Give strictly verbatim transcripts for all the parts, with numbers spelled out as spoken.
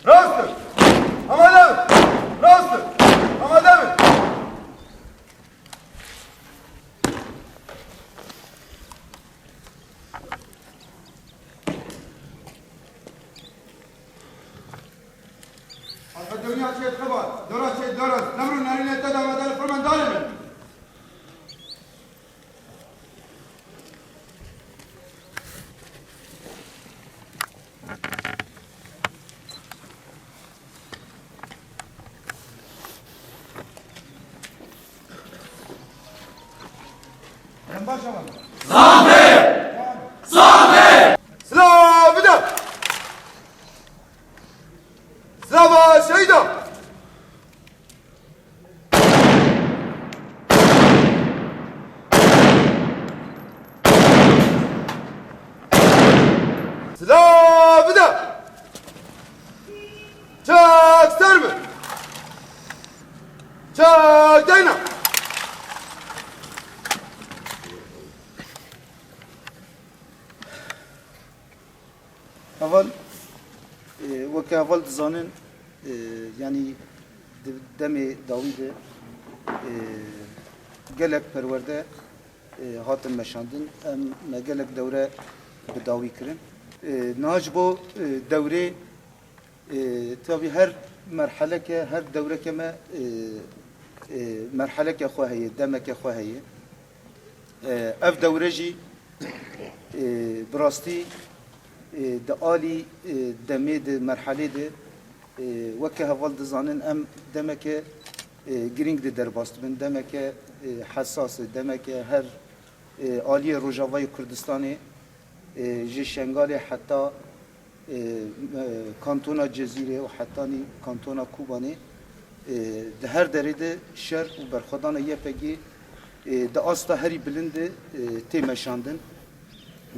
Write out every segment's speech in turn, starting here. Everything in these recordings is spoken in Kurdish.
Rast in! Amade bin! Rast in! Amade bin! Arka dönüya çet xebat, dora çet doras, nemrû nerîne te da medal fırman dalê min. Em baş aman. Zafê! Zafê! Silav bide! Silava şehîda! Silav bide! Çek ser bi! Çek deyna! Heval, e, weke heval dizanin, e, yanî di demê dawî de, e, gelek perwerde, e, hatin meşandin. Em me gelek dewre bi dawî kirin. E, niha ji bo, e, dewrê, e, tabî her merheleke, her dewreke me, e, e, merheleke xwe heye, demeke xwe heye. E, ev dewre jî, e, bi rastî, e, di alî, e, demê, di merhelê de, e, weke heval dizanin, em demeke, e, girîng de derbas dibin, demeke, e, hesas e, demeke her, e, aliyê Rojavayê Kurdistanê, e, ji Şengalê heta e, e, kantona Cezîrê û hetanî kantona Kobanê, e, di her derê de şer û berxwedana Y P G, e, di asta herî bilind de, e, tê meşandin.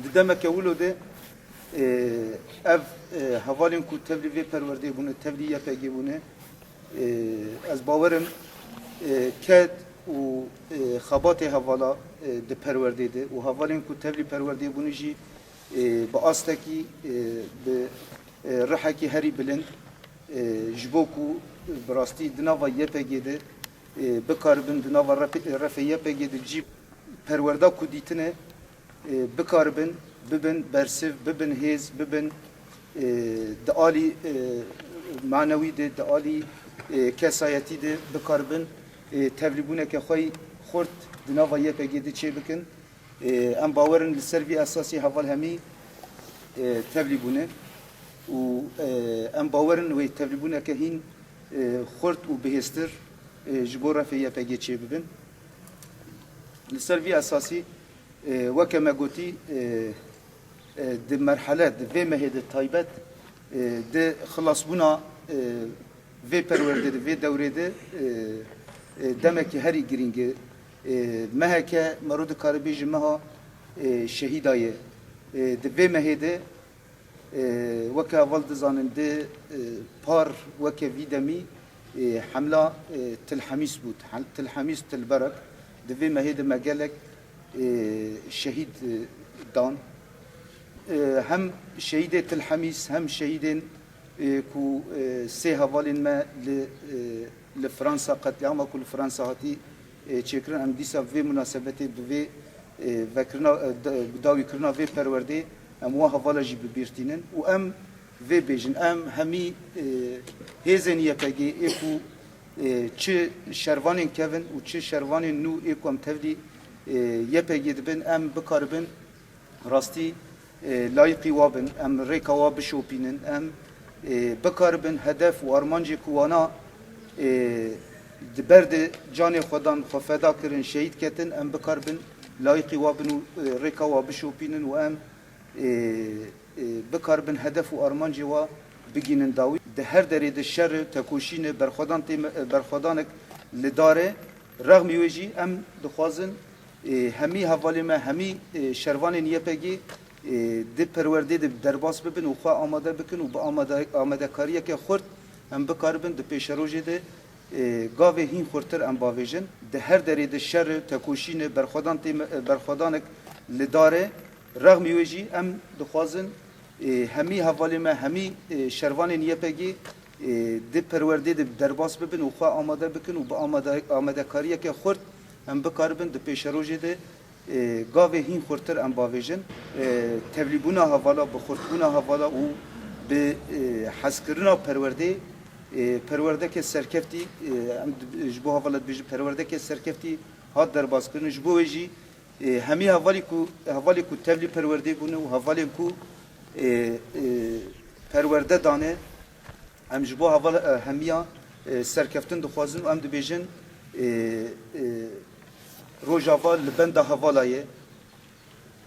Di demeke wilo de, e, ev, e, hevalên ku tevlî vê perwerdeyê bûne, tevlî Y P G bûne, e, ez bawerim, e, ked û, e, xebatê hevala, e, di perwerdê de û hevalên ku tevlî perwerdeyê bûne jî, e, bi astekî, e, bi, e, rihekî herî bilind, e, ji bo ku bi rastî di nava Y P G de, e, bikaribin di nava refe-, refê Y P G de cî perwerda ku dîtine, e, bikaribin, bibin bersiv, bibin hêz, bibin, e, di alî, e, manewî de, di alî, e, kesayetî de bikaribin, e, tevlîbûneke xwe yî xurt di nava Y P G de çêbikin. Ê, em bawer in li ser vî esasî heval hemî, ê, tevlî bûne û, ê, em bawer in wê tevlîbûneke hîn, ê, xurt û bihêztir, ê, ji bo refê Y P G çêbibin. Li ser vî esasî, ê, weke me gotî, ê, ê, di merhele, di vê mehê de taybet, ê, di xilasbûna, ê, vê perwerdê de, vê dewrê de, e, e, demekî herî girîng e. E, meheke mero dikare bêje meha, e, şehîda ye. E, di vê mehê de, e, weke heval dizanin, di, e, par weke vî demî, e, hemla, e, Til Hemîs bû. Hel-, Til Hemîs, Til Berak. Di vê mehê de me gelek, e, şehîd, e, dan. E, hem şehîdê Til Hemîs, hem şehîdên e, ku, e, sê hevalên me li, e, li Fransa, qetlîama ku li Fransa hatî, e, çêkirin, em dîsa vê munasebetê bi vê, e, vekirina, e, da-, bi dawîkirina vê perwerdê em wan hevala jî bi bîr tînin û em vê bêjin, em hemî, e, hêzên Y P G ê ku E, çi şervanên kevin û çi şervanên nû ê ku em tevlî, e, Y P G dibin, em bikaribin rastî, e, layîqî wa bin, em rêka wa bişopînin, em, e, bikaribin hedef û armancê ku wana, e, di ber de canê xwe dan, xwe feda kirin, şehîd ketin, em bikaribin layîqî wa bin û, e, rêka wa bişopînin û em, e, e, bikaribin hedef û armancê wa bigînin dawî. Di her derê de şer e, tekoşîn e, berxwedan tê me, e, berxwedanek li dar e. Rexmî wê jî em dixwazin, e, hemî hevalê me, hemî, e, şervanên Y P G, e, di perwerdê de derbas bibin û xwe amade bikin û bi amade-, amadekariyeke xurt em bikaribin di pêşerojê de, e, gavê hîn xurtir em bavêjin. Di her derê de şer e, tekoşîn e, berxwedan tê me, e, berxwedanek li dar e. Rexmî wê jî em dixwazin, e, hemî hevalê me, hemî, e, şervanên Y P G, e, di perwerdê de derbas bibin û xwe amade bikin û bi amade-, amadekariyeke xurt em bikaribin di pêşerojê de, e, gavê hîn xurtir em bavêjin. E, tevlîbûna hevala, bi xurtbûna hevala û bi, e, hezkirina perwerdê, e, perwerdeke serkeftî, e, em di-, ji bo hevala dibêjin, perwerdeke serkeftî hat derbas kirin. Ji bo wê jî, e, hemî hevalî ku, hevalê ku tevlî perwerdê bûne û hevalên ku, e, e, perwerde dane, em ji bo heval, e, hemiya, e, serkeftin dixwazin û em dibêjin, e, e, Rojava li benda hevala ye.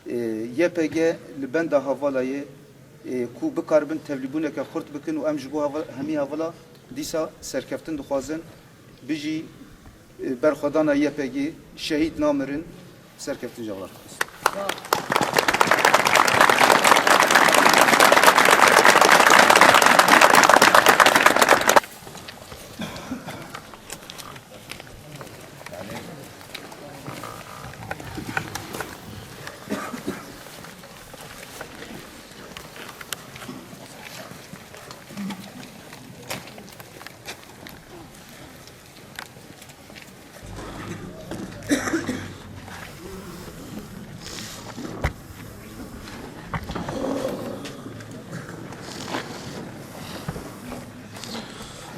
E, Y P G li benda hevala ye, e, ku bikaribin tevlîbûneke xurt bikin û em ji bo heval-, hemî hevala dîsa serkeftin dixwazin. Bijî, e, berxwedana Y P G, şehîd namirin, serkeftin ji heval.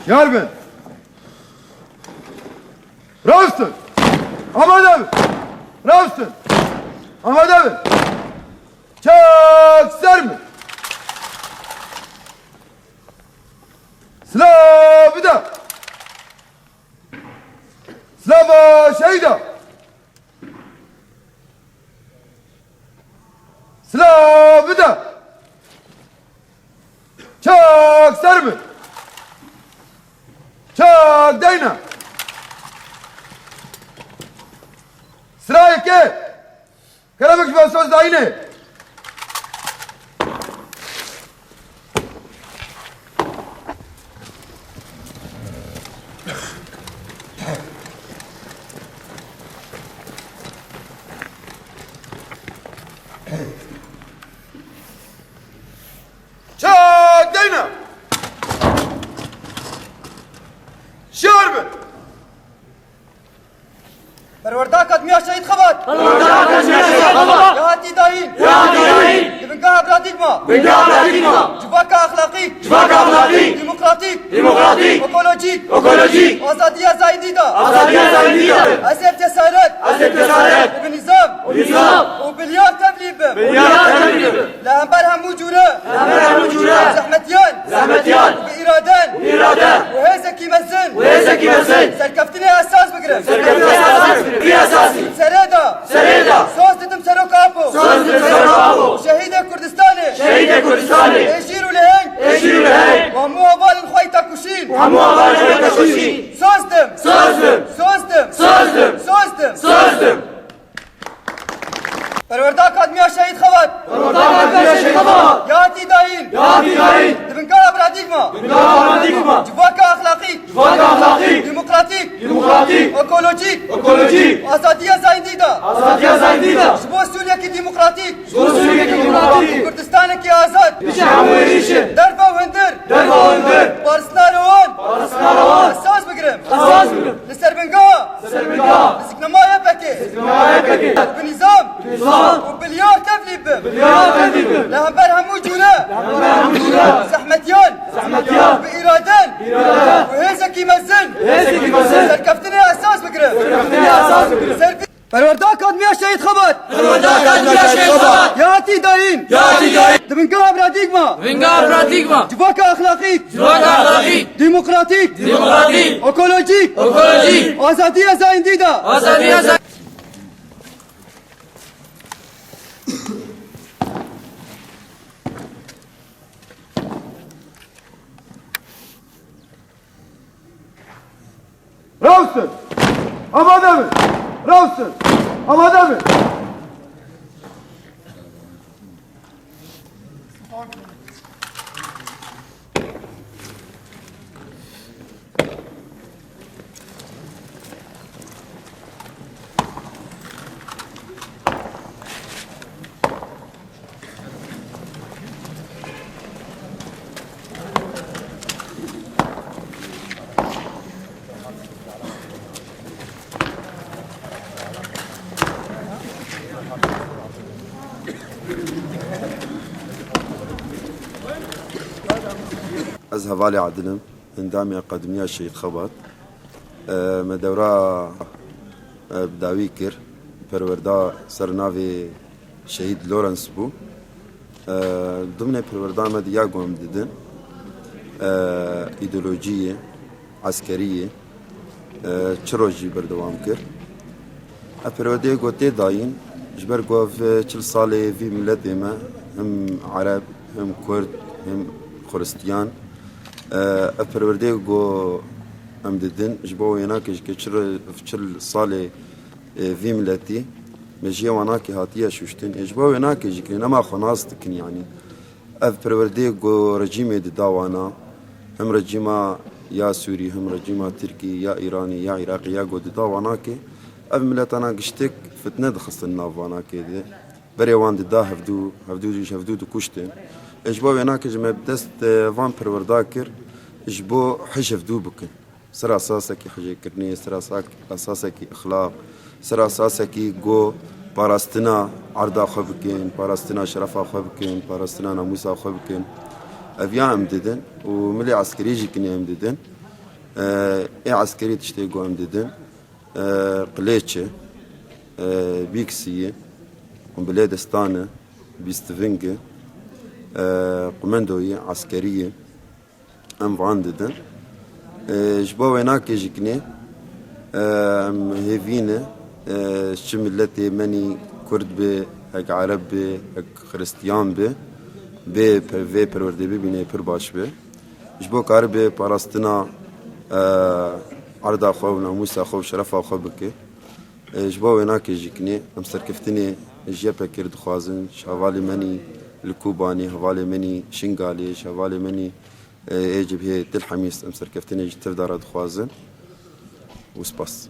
Şiyar bin. Rast in. Amade bin. Rast in. Amade bin. Çek ser bin. Silah bide. Slava şehîda. Silah bide. Çek ser bin. Çek deyne. Sirayeke. Kelebek ji van soz dayîne. Çek deyne. Şiyar bin. Perwerda Akademiya Şehîd Xebat. Perwerda Akademiya Şehîd Xebat. Ya hatî dayîn. Ya hatî dayîn. Di bingeha biratî ma. Civaka exlaqî. Civaka exlaqî. Demokratîk. Demokratîk. Ekolojîk. Ekolojîk. Azadiya zayîndî da. Azadiya zayîndî da. Ez ê bi cesaret. Ez ê bi cesaret. Û bi nîzam. Û nîzam. Û bi liyar tevlî bim. Bi liyar tevlî bim. Li hember hemû cûre. Li hember hemû cûre. Zehmetiyan. Zehmetiyan. Û bi îraden. Bi îraden. Û hêzekî mezin. Û hêzekî mezin. Serkeftinê esas bigirim. Serkeftinê esas bigirim. Bi esasî. Serê de. Serê de. Soz didim Serok Apo. Soz didim Serok Apo. Şehîdê Kurdistanê. Şehîdê Kurdistanê. Ê şîr û leheng. Ê şîr û leheng. Û hemû hevalên xwe yî tekoşîn. Û hemû hevalên xwe yî tekoşîn. Soz dim. Soz dim. Soz dim. Soz dim. Soz dim. Soz dim. Perwerda Akademiya Şehîd Xebat. Perwerda Akademiya Şehîd Xebat. Ya hatî dayîn. Ya hatî dayîn. Di bingeha biratîk ma. Di bingeha biratîk ma. Civaka exlaqî. Civaka exlaqî. Demokratîk. Demokratîk. Ekolojîk. Ekolojîk. Azadiya zayîndî da. Azadiya zayîndî da. Ji bo Sûriyekî demokratîk. Ji bo Sûriyekî demokratîk. Kurdistanekî azad. Dijî hemû êrîşin. Derve û hundir. Derve û hundir. Parastina wan. Parastina wan. Esas bigirim. Esas bigirim. Li ser bingeha. Li ser bingeha. Lîstiknama Y P G. Lîstiknama Y P G. Û bi nîzam. Bi nîzam. Û bi liyar tevlî bim. Bi liyar tevlî bim. Li hember hemû cûre. Li hember hemû cûre. Zehmetiyan. Zehmetiyan. Bi îraden. Bi îraden. Û hêzekî Mezin! Hêzekî mezin! Serkeftinê esas bigirin! Serkeftinê esas bigirin! Serfi- Perwerda Akademiya Şehîd Xebat! Perwerda Akademiya Şehîd Xebat! Ya hatî dayîn! Ya hatî dayîn! Di bingeha pratîk ma! Di bingeha pratîk ma! Civaka exlaqîk! Civaka exlaqîk! Demokratîk! Demokratîk! Ekolojîk! Ekolojîk! Azadiya zayendî de! Azadiya zay- Rawstin! Amade bin! Rawstin! Amade bin! Ez hevalê Adil im, endamê Akademiya Şehîd Xebat. E, me dewra, e, bi dawî kir. Perwerda ser navê Şehîd Lawrence bû. E, dimnê perwerda me de ya ku em didin, e, îdeolojiyê, eskeriyê, e, çi rojî berdewam kir. Ev perwerdeyê ku tê dayîn, ji ber ku ev çil salê vî miletê me, him Ereb, him Kurd, him Xiristiyan, e, ev perwerdeyê ku em didin, ji bo wênakê ji ke çil, çil salê, e, vî miletî, mejiyê wanakê hatiye şuştin. Ê ji bo wênakê jî kirin, nema xwe nas dikin, yanî. Ev perwerdeyê ku rejîmê dida wana, him rejîma ya Sûrî, him rejîma Tirkî, ya Îranî, ya Iraqî, ya ku dida wanakê, ev miletana giştek fitne dixistin nav wanakê de. Berê wan dida hevdû, hevdû ji hevdû dikuştin. Ê ji bo wênakê jî me bi dest, e, van perwerda kir, ji bo hij hevdû bikin. Ser esasekî hijêkirinê, ser esak-, esasekî exlaq, ser esasekî ku parastina erda xwe bikin, parastina şerefa xwe bikin, parastina namûsa xwe bikin. Ev ya em didin û milê eskerî jî kinê em didin. E, ê eskerî tiştê ku em didin, e, qilêç e, e, bîksî ye, bilê destan e, bîstiving e, e, qumendo ye, eskerî ye. Em van didin. E, ji bo wênakê jî kinê, e, em hêvî ne, e, ji çi miletê menî Kurd be, hek Ereb be, hek Xiristiyan be, bê pe-, vê perwerdê bibîne pir baş be. Ji bo karibe parastina, e, erda xwe û namûsa xwe û şerefa xwe bike. E, ji bo wênakê jî kinê, em serkeftinê ji YPGê dixwazin, ji hevalê menî li Kobanê, hevalê menî Şingalê, ji hevalê menî, e, ê cibhê Til Hemîs, em serkeftinê ji tev de re dixwazin. Û spas.